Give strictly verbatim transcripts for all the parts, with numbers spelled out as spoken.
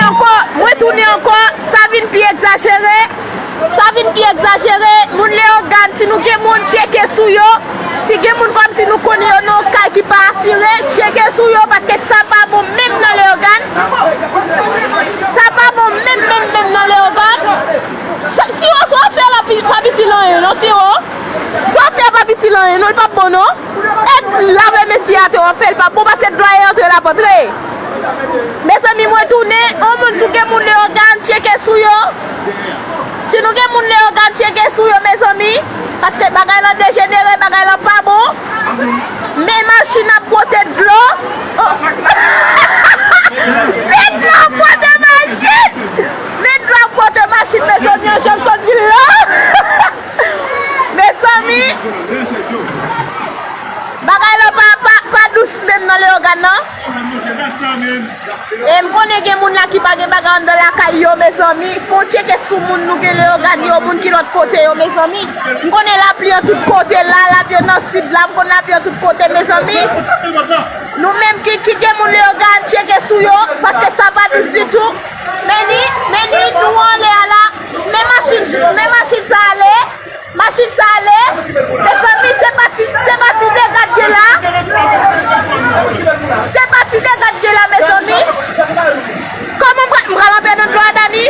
Ankò, mwen tounen ankò, sa vin pi egzajere. Sa vin pi egzajere. Moun Leyogàn, si nou gen moun, tcheke sou yo. Si gen moun kòmsi nou konn yo nan kay ki pa asire, tcheke sou yo, paske sa pa bon menm nan Leyogàn. Sa pa bon menm, menm, menm nan Leyogàn. Sa, si w, sa w fè la, pi- pa piti lan, non, si w. Sa w fè pa piti lan, non, li p ap bon, non. E lave mesye atè w ap fè l pa bon paske dlo a antre l ap antre. Mezanmi, mwen tounen, on moun si w gen moun Leyogàn, tcheke sou yo. Si nou gen moun Leyogàn, tcheke sou yo, mezanmi. Paske bagay lan dejenere, bagay lan pa bon. Men machin ap pote dlo. Oh. Men dlo ap pote machin. Men dlo ap pote machin, mezanmi, an janm sot vil la. Mezanmi, bagay la pa, pa, pa dous menm nan Leyogàn nan. E m konnen gen moun la ki pa gen bagay anndan lakay yo, mezanmi. Fò n tcheke sou moun nou gen Leyogàn yo, moun ki lòt kote yo, mezanmi. M konnen lapli an tout kote la, lapli an nan sid la, m konn lapli an tout kote, mezanmi. Nou menm ki, ki gen moun Leyogàn, tcheke sou yo, paske sa pa dous ditou. Men ni, men ni, nou anlè a la. Men machin, men machin sa ale. Machin sa ale. Mezanmi, se pa ti, se pa ti dega k gen la. Se pa ti dega k gen la, mezanmi. Kòman m pral, m pral antre nan dlo a, Dani?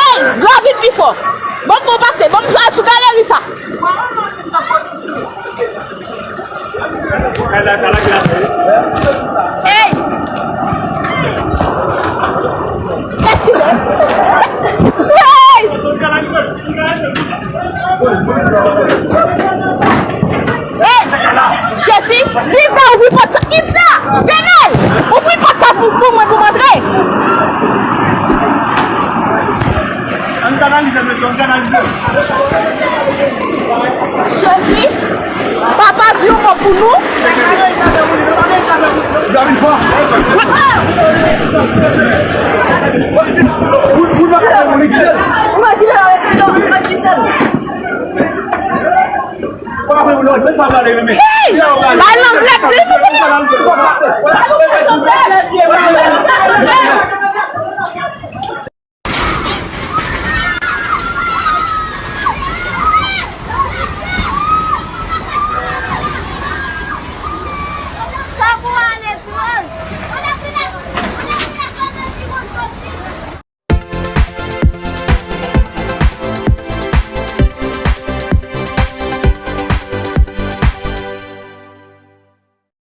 Ey, dlo a vin pi fò. Ban m pase, ban m al sou galeri sa. Hey! Hey! Hey! Jezi, Ivna, ouvri pòt sa. Ivna! Denel! Ouvri pòt sa pou, pou mwen, pou m antre. Ann kanalize, mesye, ann kanalize. Jezi, papa di yon mo pou nou. Hey! Bay lang lèt li.